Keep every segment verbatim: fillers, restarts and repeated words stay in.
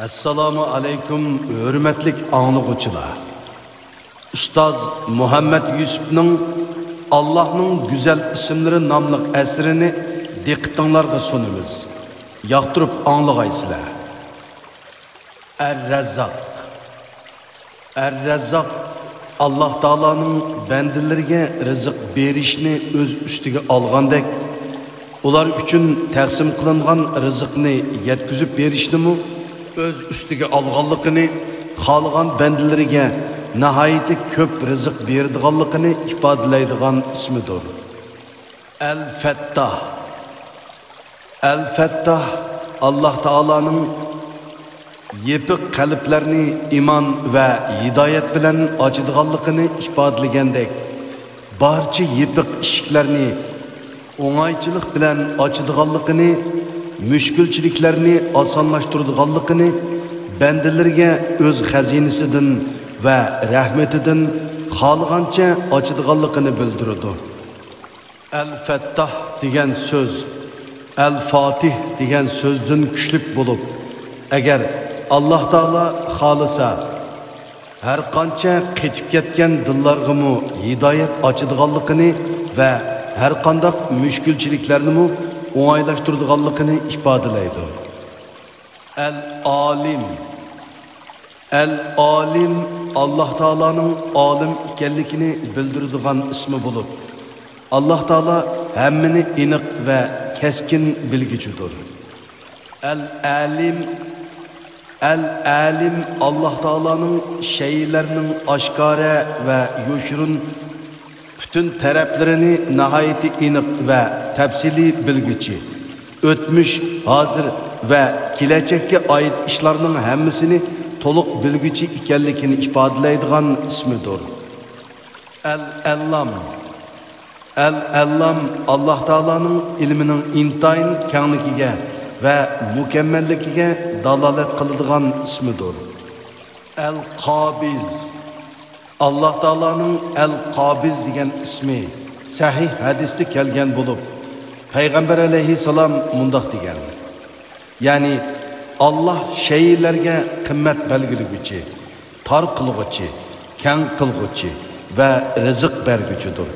ئەسسالامۇ ئەلەيكۇم، ھۆرمەتلىك ئاڭلىغۇچىلار! ئۇستاز مۇھەممەد يۈسۈپنىڭ «ئاللاھنىڭ گۈزەل ئىسىملىرى» ناملىق ئەسىرىنى دىققىتىڭلارغا سۇنىمىز. ياقتۇرۇپ ئاڭلىغايسىلەر. ئەر-رەززاق. ئەر-رەززاق ئاللاھ تائالانىڭ بەندىلىرىگە رىزىق بېرىشنى ئۆز ئۈستىگە ئالغاندەك، ئۇلار ئۈچۈن تەقسىم قىلىنغان رىزىقنى يەتكۈزۈپ بېرىشنىمۇ ئۆز ئۈستىگە ئالغانلىقىنى، خالىغان بەندىلىرىگە ناھايىتى كۆپ رىزىق بېرىدىغانلىقىنى ئىپادىلەيدىغان ئىسمىدۇر. ئەل-فەتتاھ. ئەل-فەتتاھ ئاللاھ تائالانىڭ يېپىق قەلبلەرنى ئىمان ۋە ھىدايەت بىلەن ئاچىدىغانلىقىنى ئىپادىلىگەندەك، بارچە يېپىق ئىشىكلەرنى ئوڭايچىلىق بىلەن ئاچىدىغانلىقىنى، مۈشكۈلچىلىكلەرنى ئاسانلاشتۇرىدىغانلىقىنى، بەندىلىرىگە ئۆز خەزىنىسىدىن ۋە رەھمىتىدىن خالىغانچە ئاچىدىغانلىقىنى بىلدۈرىدۇ. ئەل-فەتتاھ دېگەن سۆز ئەل-فاتىھ دېگەن سۆزدىن كۈچلۈك بولۇپ، ئەگەر ئاللاھ تائالا خالىسا، ھەرقانچە قېتىپ كەتكەن دىللارغىمۇ ھىدايەت ئاچىدىغانلىقىنى ۋە ھەرقانداق مۈشكۈلچىلىكلەرنىمۇ ئوڭايلاشتۇرىدىغانلىقىنى ئىپادىلەيدۇ. ئەل-ئالىم. ئەل-ئالىم ئاللاھ تائالانىڭ ئالىم ئىكەنلىكىنى بىلدۈرىدىغان ئىسمى بولۇپ، ئاللاھ تائالا ھەممىنى ئېنىق ۋە كەسكىن بىلگۈچىدۇر. ئەل-ئەلىم. ئەل-ئەلىم ئاللاھ تائالانىڭ شەيئىلەرنىڭ ئاشكارا ۋە يوشۇرۇن پۈتۈن تەرەپلىرىنى ناھايىتى ئېنىق ۋە تەپسىلىي بىلگۈچى، ئۆتمۈش، ھازىر ۋە كېلەچەككە ئائىت ئىشلارنىڭ ھەممىسىنى تولۇق بىلگۈچى ئىكەنلىكىنى ئىپادىلەيدىغان ئىسمىدۇر. ئەل-ئەللام. ئەل-ئەللام ئاللاھ تائالانىڭ ئىلمىنىڭ ئىنتايىن كەڭلىكىگە ۋە مۇكەممەللىكىگە دالالەت قىلىدىغان ئىسمىدۇر. ئەل-قابىز. ئاللاھ تائالانىڭ ئەل-قابىز دېگەن ئىسمى سەھىھ ھەدىستە كەلگەن بولۇپ، پەيغەمبەر ئەلەيھىسسالام مۇنداق دېگەن، يەنى، ئاللاھ شەيئىلەرگە قىممەت بەلگىلىگۈچى، تار قىلغۇچى، كەڭ قىلغۇچى ۋە رىزىق بەرگۈچىدۇر.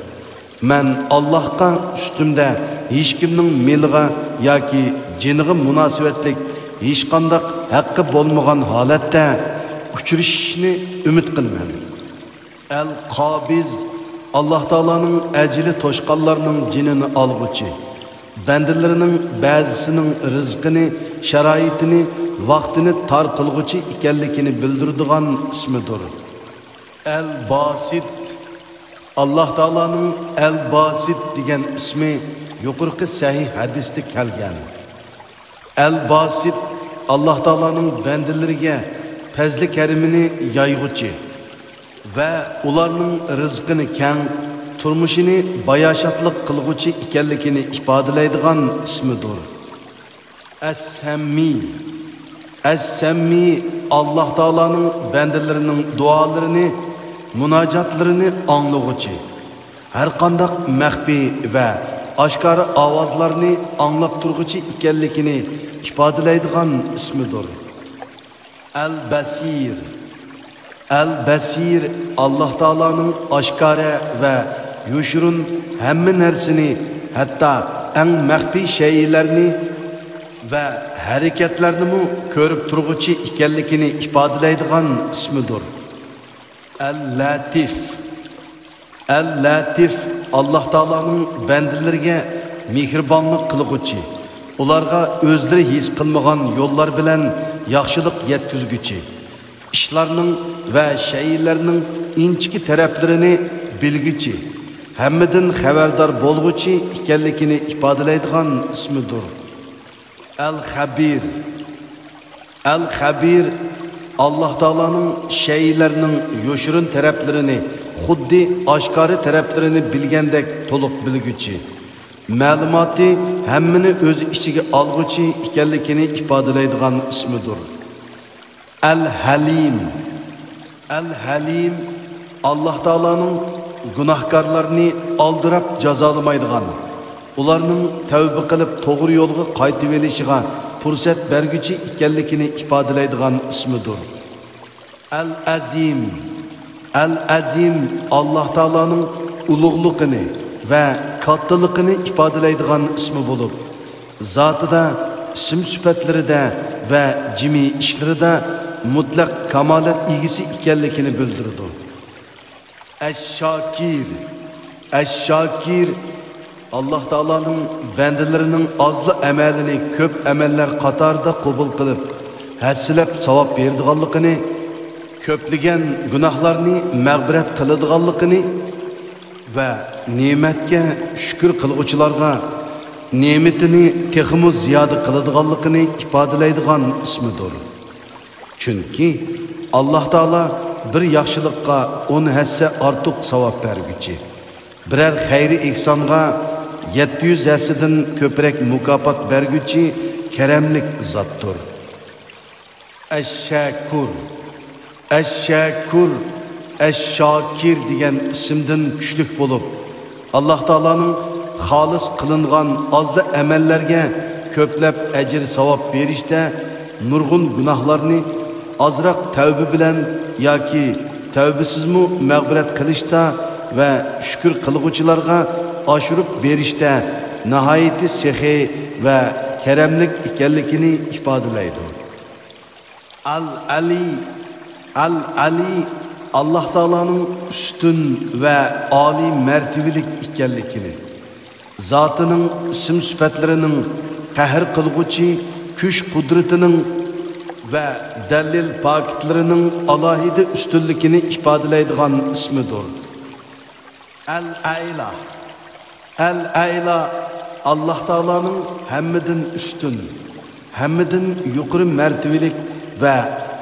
مەن ئاللاھقا ئۈستۈمدە ھېچكىمنىڭ مېلىغا ياكى جېنىغا مۇناسىۋەتلىك ھېچقانداق ھەققى بولمىغان ھالەتتە ئۇچرىشىشنى ئۈمىد قىلىمەن. ئەل-قابىز ئاللاھ تائالانىڭ ئەجىلى توشقانلارنىڭ جېنىنى ئالغۇچى، بەندىلىرىنىڭ بەزىسىنىڭ رىزقىنى، شارائىتىنى، ۋاقتىنى تار قىلغۇچى ئىكەنلىكىنى بىلدۈرىدىغان ئىسمىدۇر. ئەل-باسىت. ئاللاھ تائالانىڭ ئەل-باسىت دېگەن ئىسمى يۇقىرىقى سەھىھ ھەدىستە كەلگەن. ئەل-باسىت ئاللاھ تائالانىڭ بەندىلىرىگە پەزلى كەرىمىنى يايغۇچى ۋە ئۇلارنىڭ رىزقىنى كەڭ، تۇرمۇشىنى باياشاتلىق قىلغۇچى ئىكەنلىكىنى ئىپادىلەيدىغان ئىسمىدۇر. ئەس-سەممى. ئەس-سەممى ئاللاھ تائالانىڭ بەندىلىرىنىڭ دۇئالىرىنى، مۇناجاتلىرىنى ئاڭلىغۇچى، ھەرقانداق مەخپىي ۋە ئاشكارا ئاۋازلارنى ئاڭلاپ تۇرغۇچى ئىكەنلىكىنى ئىپادىلەيدىغان ئىسمىدۇر. ئەل-بەسىر. ئەل-بەسىر ئاللاھ تائالانىڭ ئاشكارا ۋە يوشۇرۇن ھەممە نەرسىنى، ھەتتا ئەڭ مەخپىي شەيئىلەرنى ۋە ھەرىكەتلەرنىمۇ كۆرۈپ تۇرغۇچى ئىكەنلىكىنى ئىپادىلەيدىغان ئىسمىدۇر. ئەل-لەتىف. ئەل-لەتىف ئاللاھ تائالانىڭ بەندىلىرىگە مېھرىبانلىق قىلغۇچى، ئۇلارغا ئۆزلىرى ھېس قىلمىغان يوللار بىلەن ياخشىلىق يەتكۈزگۈچى، ئىشلارنىڭ ۋە شەيئىلەرنىڭ ئىنچىكە تەرەپلىرىنى بىلگۈچى، ھەممىدىن خەۋەردار بولغۇچى ئىكەنلىكىنى ئىپادىلەيدىغان ئىسمىدۇر. ئەل-خەبىر. ئەل-خەبىر ئاللاھ تائالانىڭ شەيئىلەرنىڭ يوشۇرۇن تەرەپلىرىنى خۇددى ئاشكارا تەرەپلىرىنى بىلگەندەك تولۇق بىلگۈچى، مەلۇماتى ھەممىنى ئۆز ئىچىگە ئالغۇچى ئىكەنلىكىنى ئىپادىلەيدىغان ئىسمىدۇر. ئەل-ھەلىم. ئەل-ھەلىم ئاللاھ تائالانىڭ گۇناھكارلارنى ئالدىراپ جازالىمايدىغان، ئۇلارنىڭ تەۋبە قىلىپ توغرا يولغا قايتىۋېلىشىغا پۇرسەت بەرگۈچى ئىكەنلىكىنى ئىپادىلەيدىغان ئىسمىدۇر. ئەل ئەزىم. ئەل ئەزىم ئاللاھ تائالانىڭ ئۇلۇغلۇقىنى ۋە كاتتىلىقىنى ئىپادىلەيدىغان ئىسمى بولۇپ، زاتىدا، ئىسىم سۈپەتلىرىدە ۋە جىمى ئىشلىرىدا مۇتلەق كامالەت ئىگىسى ئىكەنلىكىنى بىلدۈرىدۇ. ئەششاكىر. ئەششاكىر ئاللاھ تائالانىڭ بەندىلىرىنىڭ ئازلا ئەمەلىنى كۆپ ئەمەللەر قاتارىدا قوبۇل قىلىپ، ھەسسىلەپ ساۋاب بېرىدىغانلىقىنى، كۆپلىگەن گۇناھلارنى مەغپىرەت قىلىدىغانلىقىنى ۋە نېمەتكە شۈكۈر قىلغۇچىلارغا نېمىتىنى تېخىمۇ زىيادە قىلىدىغانلىقىنى ئىپادىلەيدىغان ئىسمىدۇر. چۈنكى ئاللاھ تائالا بىر ياخشىلىققا ئون ھەسسە ئارتۇق ساۋاب بەرگۈچى، بىرەر خەيرى ئېھسانغا يەتتە يۈز ھەسسىدىن كۆپرەك مۇكاپات بەرگۈچى كەرەملىك زاتتۇر. ئەششەكۇر. ئەششەكۇر، ئەششاكىر دېگەن ئىسىمدىن كۈچلۈك بولۇپ، ئاللاھ تائالانىڭ خالىس قىلىنغان ئازلا ئەمەللەرگە كۆپلەپ ئەجىر-ساۋاب بېرىشتە، نۇرغۇن گۇناھلارنى ئازراق تەۋبە بىلەن ياكى تەۋبىسىزمۇ مەغپىرەت قىلىشتا ۋە شۈكۈر قىلغۇچىلارغا ئاشۇرۇپ بېرىشتە ناھايىتى سېخىي ۋە كەرەملىك ئىكەنلىكىنى ئىپادىلەيدۇ. ئەل ئەلى. ئەل ئەلى ئاللاھ تائالانىڭ ئۈستۈن ۋە ئالىي مەرتىۋىلىك ئىكەنلىكىنى، زاتىنىڭ ئىسىم سۈپەتلىرىنىڭ قەھر قىلغۇچى كۈچ قۇدرىتىنىڭ ۋە دەلىل پاكىتلىرىنىڭ ئالاھىدە ئۈستۈنلۈكىنى ئىپادىلەيدىغان ئىسمىدۇر. ئەل ئەئلا. ئەل ئەئلا ئاللاھ تائالانىڭ ھەممىدىن ئۈستۈن، ھەممىدىن يۇقىرى مەرتىۋىلىك ۋە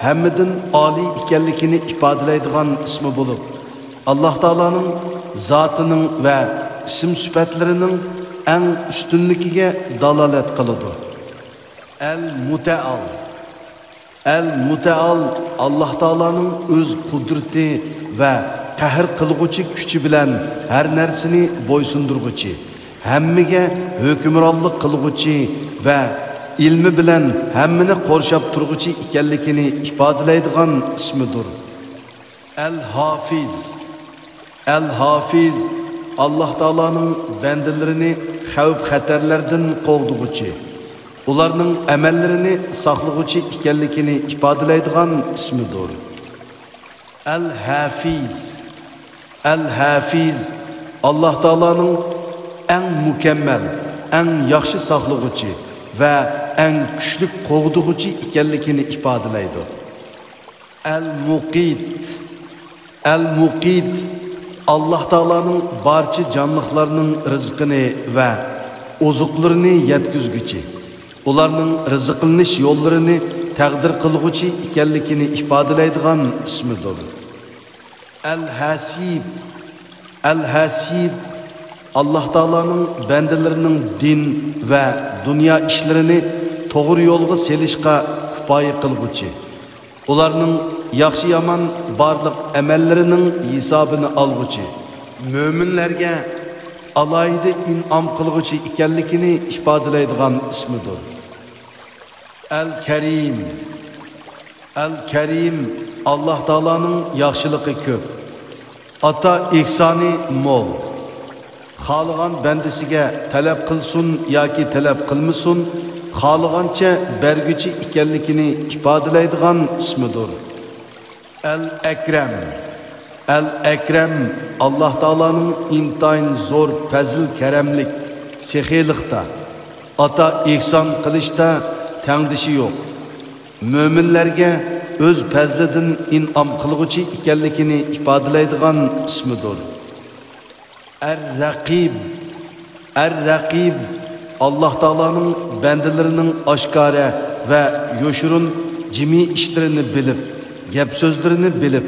ھەممىدىن ئالىي ئىكەنلىكىنى ئىپادىلەيدىغان ئىسمى بولۇپ، ئاللاھ تائالانىڭ زاتىنىڭ ۋە ئىسىم سۈپەتلىرىنىڭ ئەڭ ئۈستۈنلۈكىگە دالالەت قىلىدۇ. ئەل مۇتەئال. ئەل مۇتەئال ئاللاھ تائالانىڭ ئۆز قۇدرىتى ۋە قەھر قىلغۇچى كۈچى بىلەن ھەر نەرسىنى بويسۇندۇرغۇچى، ھەممىگە ھۆكۈمرانلىق قىلغۇچى ۋە ئىلمى بىلەن ھەممىنى قورشاپ تۇرغۇچى ئىكەنلىكىنى ئىپادىلەيدىغان ئىسمىدۇر. ئەل ھافىز. ئەل ھافىز ئاللاھ تائالانىڭ بەندىلىرىنى خەۋپ-خەتەرلەردىن قوغدىغۇچى، ئۇلارنىڭ ئەمەللىرىنى ساقلىغۇچى ئىكەنلىكىنى ئىپادىلەيدىغان ئىسمىدۇر. ئەل ھەفىز. ئەل ھەفىز ئاللاھ تائالانىڭ ئەڭ مۇكەممەل، ئەڭ ياخشى ساقلىغۇچى ۋە ئەڭ كۈچلۈك قوغدىغۇچى ئىكەنلىكىنى ئىپادىلەيدۇ. ئەل مۇقىت. ئەل مۇقىت ئاللاھ تائالانىڭ بارچە جانلىقلارنىڭ رىزقىنى ۋە ئوزۇقلىرىنى يەتكۈزگۈچى، ئۇلارنىڭ رىزىقلىنىش يوللىرىنى تەقدىر قىلغۇچى ئىكەنلىكىنى ئىپادىلەيدىغان ئىسمىدۇر. ئەل ھەسىب. ئەل ھەسىب ئاللاھ تائالانىڭ بەندىلىرىنىڭ دىن ۋە دۇنيا ئىشلىرىنى توغرا يولغا سېلىشقا كۇپايە قىلغۇچى، ئۇلارنىڭ ياخشى-يامان بارلىق ئەمەللىرىنىڭ ھېسابىنى ئالغۇچى، مۆمىنلەرگە ئالاھىدە ئىنئام قىلغۇچى ئىكەنلىكىنى ئىپادىلەيدىغان ئىسمىدۇر. ئەل كەرىم. ئەل كەرىم ئاللاھ تائالانىڭ ياخشىلىقى كۆپ، ئاتا ئېھسانى مول. خالىغان بەندىسىگە تەلەپ قىلسۇن ياكى تەلەپ قىلمىسۇن، خالىغانچە بەرگۈچى ئىكەنلىكىنى ئىپادىلەيدىغان ئىسمىدۇر. ئەل ئەكرەم. ئەل ئەكرەم ئاللاھ تائالانىڭ ئىنتايىن زور پەزىل-كەرەملىك، سېخىيلىقتا، ئاتا ئېھسان قىلىشتا تەڭدىشى يوق، مۆمىنلەرگە ئۆز پەزلىدىن ئىنئام قىلغۇچى ئىكەنلىكىنى ئىپادىلەيدىغان ئىسمىدۇر. ئەر-رەقىب. ئەر-رەقىب ئاللاھ تائالانىڭ بەندىلىرىنىڭ ئاشكارا ۋە يوشۇرۇن جىمى ئىشلىرىنى بىلىپ، گەپ-سۆزلىرىنى بىلىپ،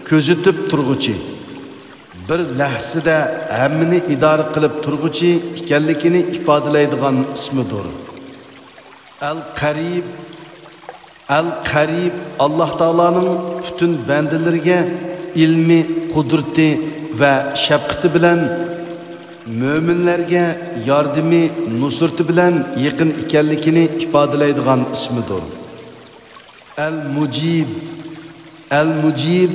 كۆزىتىپ تۇرغۇچى، بىر لەھزىدە ھەممىنى ئىدارە قىلىپ تۇرغۇچى ئىكەنلىكىنى ئىپادىلەيدىغان ئىسمىدۇر. ئەل قەرىب. ئەل قەرىب ئاللاھ تائالانىڭ پۈتۈن بەندىلىرىگە ئىلمى، قۇدرىتى ۋە شەپقىتى بىلەن مۆمىنلەرگە ياردىمى، نۇسرىتى بىلەن يېقىن ئىكەنلىكىنى ئىپادىلەيدىغان ئىسمىدۇر. ئەل مۇجىب. ئەل مۇجىب،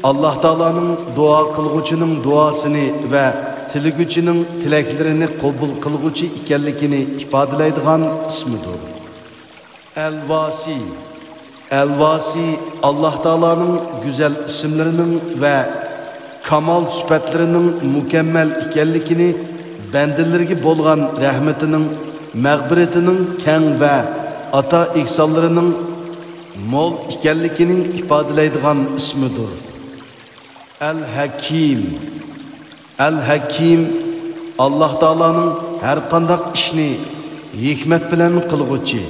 ئاللاھ تائالانىڭ دۇئا قىلغۇچىنىڭ دۇئاسىنى ۋە تىلىگۈچىنىڭ تىلەكلىرىنى قوبۇل قىلغۇچى ئىكەنلىكىنى ئىپادىلەيدىغان ئىسمىدۇر. ئەل ۋاسى. ئەل ۋاسى، ئاللاھ تائالانىڭ گۈزەل ئىسىملىرىنىڭ ۋە كامال سۈپەتلىرىنىڭ مۇكەممەل ئىكەنلىكىنى، بەندىلىرىگە بولغان رەھمىتىنىڭ، مەغپىرىتىنىڭ كەڭ ۋە ئاتا ئېھسانلىرىنىڭ مول ئىكەنلىكىنى ئىپادىلەيدىغان ئىسمىدۇر. ئەل ھەكىم. ئەل ھەكىم، ئاللاھ تائالانىڭ ھەر قانداق ئىشنى ھېكمەت بىلەن قىلغۇچى،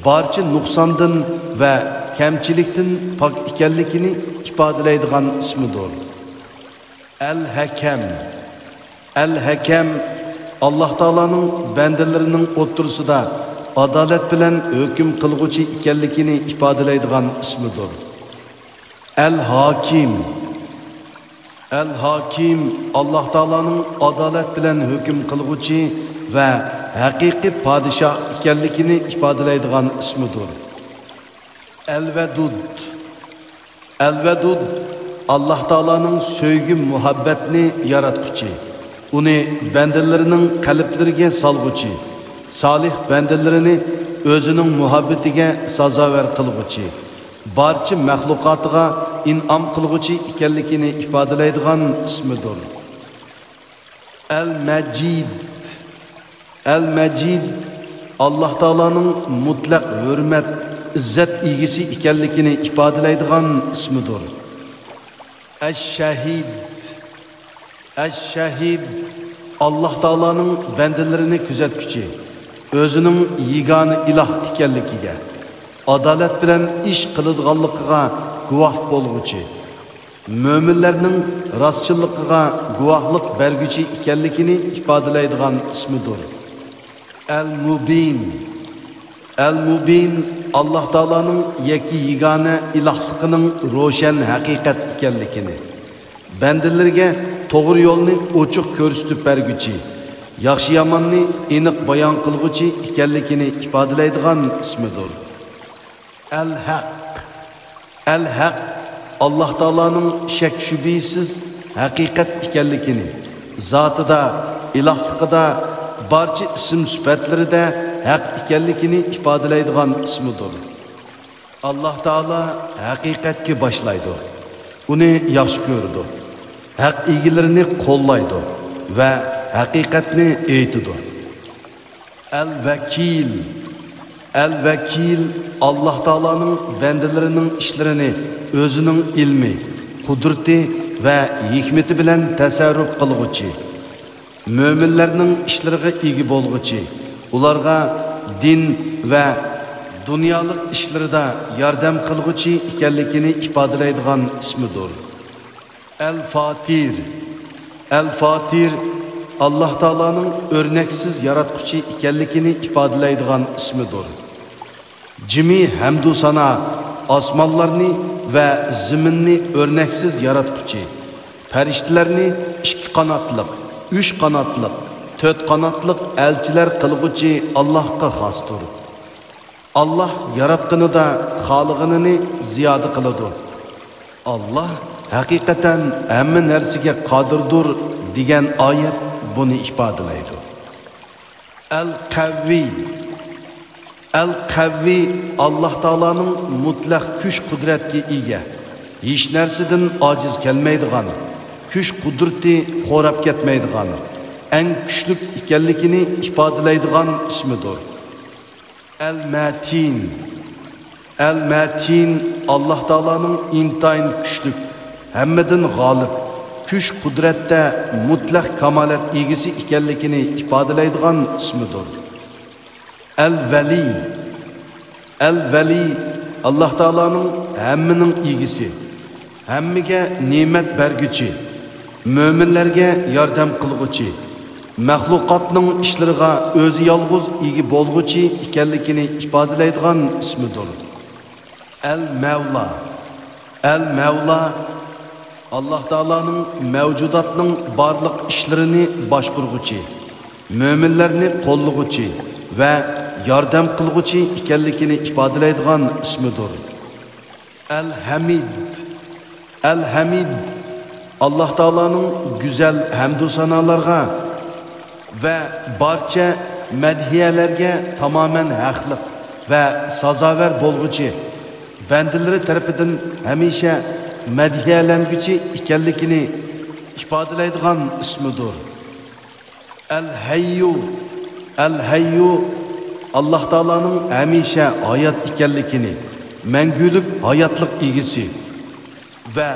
بارچە نۇقساندىن ۋە كەمچىلىكتىن پاك ئىكەنلىكىنى ئىپادىلەيدىغان ئىسمىدۇر. ئەل ھەكەم. ئەل ھەكەم، ئاللاھ تائالانىڭ بەندىلىرىنىڭ ئوتتۇرىسىدا ئادالەت بىلەن ھۆكۈم قىلغۇچى ئىكەنلىكىنى ئىپادىلەيدىغان ئىسمىدۇر. ئەل ھاكىم. ئەل ھاكىم، ئاللاھ تائالانىڭ ئادالەت بىلەن ھۆكۈم قىلغۇچى ۋە ھەقىقىي پادىشاھ ئىكەنلىكىنى ئىپادىلەيدىغان ئىسمىدۇر. ئەل ۋەدۇد. ئەل ۋەدۇد، ئاللاھ تائالانىڭ سۆيگۈ مۇھەببەتنى ياراتقۇچى، ئۇنى بەندىلىرىنىڭ قەلبلىرىگە سالغۇچى، سالىھ بەندىلىرىنى ئۆزىنىڭ مۇھەببىتىگە سازاۋەر قىلغۇچى، بارچە مەخلۇقاتىغا ئىنئام قىلغۇچى ئىكەنلىكىنى ئىپادىلەيدىغان ئىسمىدۇر. ئەل مەجىد. ئەل مەجىد، ئاللاھ تائالانىڭ مۇتلەق ھۆرمەت، ئىززەت ئىگىسى ئىكەنلىكىنى ئىپادىلەيدىغان ئىسمىدۇر. ئەش شەھىد. ئەش شەھىد، ئاللاھ تائالانىڭ بەندىلىرىنى كۆزەتكۈچى، ئۆزىنىڭ يېگانە ئىلاھ ئىكەنلىكىگە، ئادالەت بىلەن ئىش قىلىدىغانلىقىغا گۇۋاھ بولغۇچى، مۆمىنلەرنىڭ راستچىللىقىغا گۇۋاھلىق بەرگۈچى ئىكەنلىكىنى ئىپادىلەيدىغان ئىسمىدۇر. ئەل مۇبىن. ئەل مۇبىن، ئاللاھ تائالانىڭ يەككە يېگانە ئىلاھلىقىنىڭ روشەن ھەقىقەت ئىكەنلىكىنى، بەندىلىرىگە توغرا يولنى ئوچۇق كۆرسىتىپ بەرگۈچى، ياخشى-ياماننى ئېنىق بايان قىلغۇچى ئىكەنلىكىنى ئىپادىلەيدىغان ئىسمىدۇر. ئەل ھەق. ئەل ھەق، ئاللاھ تائالانىڭ شەك-شۈبھىسىز ھەقىقەت ئىكەنلىكىنى، زاتىدا، ئىلاھلىقىدا، بارچە ئىسىم-سۈپەتلىرىدە ھەق ئىكەنلىكىنى ئىپادىلەيدىغان ئىسمىدۇر. ئاللاھ تائالا ھەقىقەتكە باشلايدۇ، ئۇنى ياخشى كۆرىدۇ، ھەق ئىگىلىرىنى قوللايدۇ ۋە ھەقىقەتنى ئېيتىدۇ. ئەل ۋەكىل. ئەل ۋەكىل، ئاللاھ تائالانىڭ بەندىلىرىنىڭ ئىشلىرىنى ئۆزىنىڭ ئىلمى، قۇدرىتى ۋە ھېكمىتى بىلەن تەسەررۇپ قىلغۇچى، مۆمىنلەرنىڭ ئىشلىرىغا ئىگە بولغۇچى، ئۇلارغا دىن ۋە دۇنيالىق ئىشلىرىدا ياردەم قىلغۇچى ئىكەنلىكىنى ئىپادىلەيدىغان ئىسمىدۇر. ئەل فاتىر. ئەل فاتىر، ئاللاھ تائالانىڭ ئۆرنەكسىز ياراتقۇچى ئىكەنلىكىنى ئىپادىلەيدىغان ئىسمىدۇر. جىمى ھەمدۇ سانا ئاسمانلارنى ۋە زېمىننى ئۆرنەكسىز ياراتقۇچى، پەرىشتىلەرنى ئىككى قاناتلىق، ئۈچ قاناتلىق، تۆت قاناتلىق ئەلچىلەر قىلغۇچى ئاللاھقا خاستۇر. ئاللاھ ياراتقىنىدا خالىغىنىنى زىيادە قىلىدۇ. ئاللاھ ھەقىقەتەن ھەممە نەرسىگە قادىردۇر دېگەن ئايەت بۇنى ئىپادىلەيدۇ. ئەل قەۋۋى. ئەل قەۋۋى، ئاللاھ تائالانىڭ مۇتلەق كۈچ-قۇدرەتكە ئىگە، ھېچ نەرسىدىن ئاجىز كەلمەيدىغان، كۈچ-قۇدرىتى خوراپ كەتمەيدىغان، ئەڭ كۈچلۈك ئىكەنلىكىنى ئىپادىلەيدىغان ئىسمىدۇر. ئەل مەتىن. ئەل مەتىن، ئاللاھ تائالانىڭ ئىنتايىن كۈچلۈك، ھەممىدىن غالىب، كۈچ-قۇدرەتتە مۇتلەق كامالەت ئىگىسى ئىكەنلىكىنى ئىپادىلەيدىغان ئىسمىدۇر. ئەل ۋەلى. ئەل ۋەلى، ئاللاھ تائالانىڭ ھەممىنىڭ ئىگىسى، ھەممىگە نېمەت بەرگۈچى، مۆمىنلەرگە ياردەم قىلغۇچى، مەخلۇقاتنىڭ ئىشلىرىغا ئۆزى يالغۇز ئىگە بولغۇچى ئىكەنلىكىنى ئىپادىلەيدىغان ئىسمىدۇر. ئەل مەۋلا. ئەل مەۋلا، ئاللاھ تائالانىڭ مەۋجۇداتنىڭ بارلىق ئىشلىرىنى باشقۇرغۇچى، مۆمىنلەرنى قوللىغۇچى ۋە ياردەم قىلغۇچى ئىكەنلىكىنى ئىپادىلەيدىغان ئىسمىدۇر. ئەل ھەمىد. ئەل ھەمىد، ئاللاھ تائالانىڭ گۈزەل ھەمدۇ سانالارغا ۋە بارچە مەدھىيەلەرگە تامامەن ھەقلىق ۋە سازاۋەر بولغۇچى، بەندىلىرى تەرىپىدىن ھەمىشە مەدھىيەلەنگۈچى ئىكەنلىكىنى ئىپادىلەيدىغان ئىسمىدۇر. ئەل ھەييۇ. ئەل ھەييۇ، ئاللاھ تائالانىڭ ھەمىشە ھايات ئىكەنلىكىنى، مەڭگۈلۈك ھاياتلىق ئىگىسى ۋە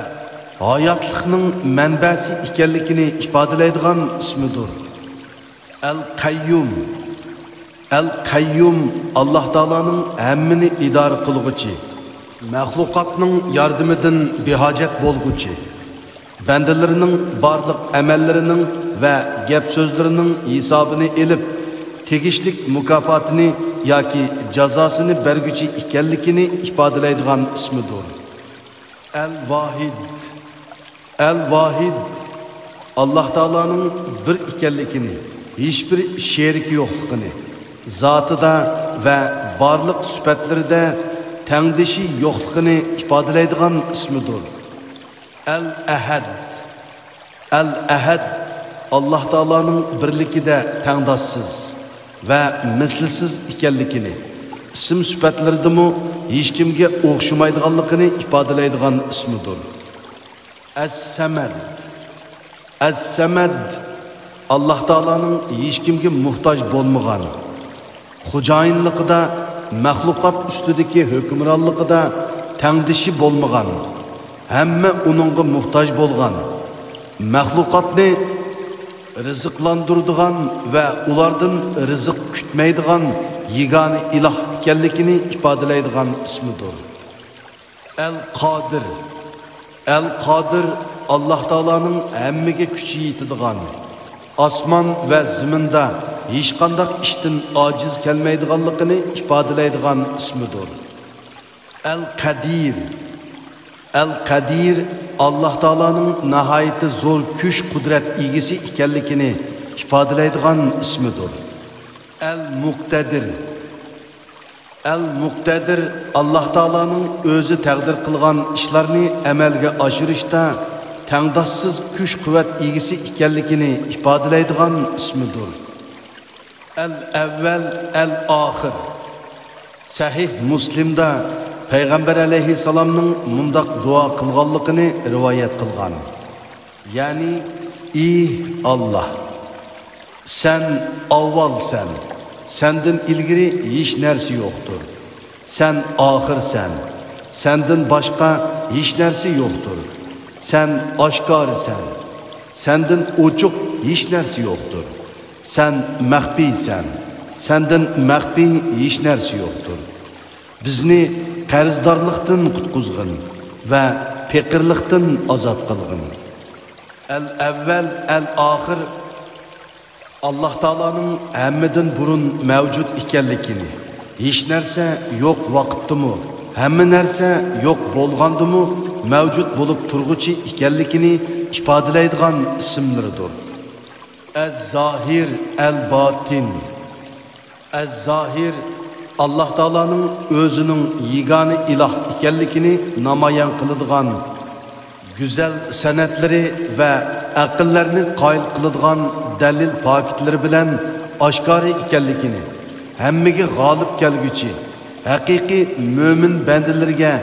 ھاياتلىقنىڭ مەنبەسى ئىكەنلىكىنى ئىپادىلەيدىغان ئىسمىدۇر. ئەل قەييۇم. ئەل قەييۇم، ئاللاھ تائالانىڭ ھەممىنى ئىدارە قىلغۇچى، مەخلۇقاتنىڭ ياردىمىدىن بىھاجەت بولغۇچى، بەندىلىرىنىڭ بارلىق ئەمەللىرىنىڭ ۋە گەپ-سۆزلىرىنىڭ ھېسابىنى ئېلىپ، تېگىشلىك مۇكاپاتىنى ياكى جازاسىنى بەرگۈچى ئىكەنلىكىنى ئىپادىلەيدىغان ئىسمىدۇر. ئەل ۋاھىد. ئەل ۋاھىد، ئاللاھ تائالانىڭ بىر ئىكەنلىكىنى، ھېچبىر شېرىكى يوقلۇقىنى، زاتىدا ۋە بارلىق سۈپەتلىرىدە تەڭدىشى يوقلۇقىنى ئىپادىلەيدىغان ئىسمىدۇر. ئەل ئەھەد. ئەل ئەھەد، ئاللاھ تائالانىڭ بىرلىكىدە تەڭداشسىز ۋە مىسلىسىز ئىكەنلىكىنى، ئىسىم سۈپەتلىرىدىمۇ ھېچكىمگە ئوخشىمايدىغانلىقىنى ئىپادىلەيدىغان ئىسمىدۇر. ئەس-سەمەد. ئەس-سەمەد، ئاللاھ تائالانىڭ ھېچكىمگە موھتاج بولمىغان، خوجايىنلىقىدا، مەخلۇقات ئۈستىدىكى ھۆكۈمرانلىقىدا تەڭدىشى بولمىغان، ھەممە ئۇنىڭغا موھتاج بولغان، مەخلۇقاتنى رىزىقلاندۇرىدىغان ۋە ئۇلاردىن رىزىق كۈتمەيدىغان يېگانە ئىلاھ ئىكەنلىكىنى ئىپادىلەيدىغان ئىسمىدۇر. ئەل قادىر. ئەل قادىر، ئاللاھ تائالانىڭ ھەممىگە كۈچى يېتىدىغان، ئاسمان ۋە زېمىندا ھېچقانداق ئىشتىن ئاجىز كەلمەيدىغانلىقىنى ئىپادىلەيدىغان ئىسمىدۇر. ئەل قەدىر. ئەل قەدىر، ئاللاھ تائالانىڭ ناھايىتى زور كۈچ-قۇدرەت ئىگىسى ئىكەنلىكىنى ئىپادىلەيدىغان ئىسمىدۇر. ئەل مۇقتەدىر. ئەل مۇقتەدىر، ئاللاھ تائالانىڭ ئۆزى تەقدىر قىلغان ئىشلارنى ئەمەلگە ئاشۇرۇشتا تەڭداشسىز كۈچ-قۇۋۋەت ئىگىسى ئىكەنلىكىنى ئىپادىلەيدىغان ئىسمىدۇر. ئەل ئەۋۋەل، ئەل ئاخىر. سەھىھ مۇسلىمدا پەيغەمبەر ئەلەيھىسسالامنىڭ مۇنداق دۇئا قىلغانلىقىنى رىۋايەت قىلغان. يەنى، ئى ئاللاھ، سەن ئاۋۋالسەن، سەندىن ئىلگىرى ھېچ نەرسە يوقتۇر. سەن ئاخىرسەن، سەندىن باشقا ھېچ نەرسە يوقتۇر. سەن ئاشكارىسەن، سەندىن ئوچۇق ھېچ نەرسە يوقتۇر. سەن مەخپىيسەن، سەندىن مەخپىي ھېچ نەرسە يوقتۇر. بىزنى قەرزدارلىقتىن قۇتقۇزغىن ۋە پېقىرلىقتىن ئازاد قىلغىن. ئەل ئەۋۋەل، ئەل ئاخىر، ئاللاھ تائالانىڭ ھەممىدىن بۇرۇن مەۋجۇت ئىكەنلىكىنى، ھېچ نەرسە يوق ۋاقىتتىمۇ، ھەممە نەرسە يوق بولغاندىمۇ مەۋجۇت بولۇپ تۇرغۇچى ئىكەنلىكىنى ئىپادىلەيدىغان ئىسىملىرىدۇر. ئەز-زاھىر، ئەل-باتىن. ئەز-زاھىر، ئاللاھ تائالانىڭ ئۆزىنىڭ يېگانە ئىلاھ ئىكەنلىكىنى نامايان قىلىدىغان، گۈزەل سەنئەتلىرى ۋە ئەقىللەرنى قايىل قىلىدىغان دەلىل-پاكىتلىرى بىلەن ئاشكارا ئىكەنلىكىنى، ھەممىگە غالىب كەلگۈچى، ھەقىقىي مۆمىن بەندىلىرىگە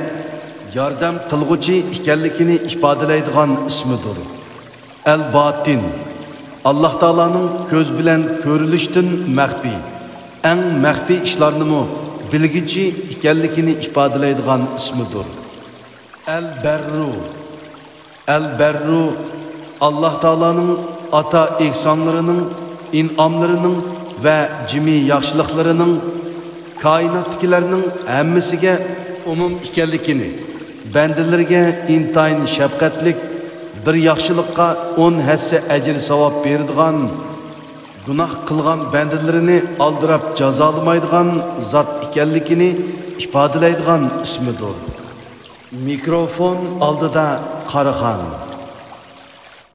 ياردەم قىلغۇچى ئىكەنلىكىنى ئىپادىلەيدىغان ئىسمىدۇر. ئەل-باتىن، ئاللاھ تائالانىڭ كۆز بىلەن كۆرۈلۈشتىن مەخپىي، ئەڭ مەخپىي ئىشلارنىمۇ بىلگۈچى ئىكەنلىكىنى ئىپادىلەيدىغان ئىسمىدۇر. ئەل-بەررۇ، ئەل-بەررۇ، ئاللاھ تائالانىڭ ئاتا ئېھسانلىرىنىڭ، ئىنئاملىرىنىڭ ۋە جىمى ياخشىلىقلىرىنىڭ كائىناتتىكىلەرنىڭ ھەممىسىگە ئومۇم ئىكەنلىكىنى، بەندىلىرىگە ئىنتايىن شەپقەتلىك، بىر ياخشىلىققا ئون ھەسسە ئەجىر-ساۋاب بېرىدىغان، گۇناھ قىلغان بەندىلىرىنى ئالدىراپ جازالىمايدىغان زات ئىكەنلىكىنى ئىپادىلەيدىغان ئىسمىدۇر. مىكروفون ئالدىدا قاراخان.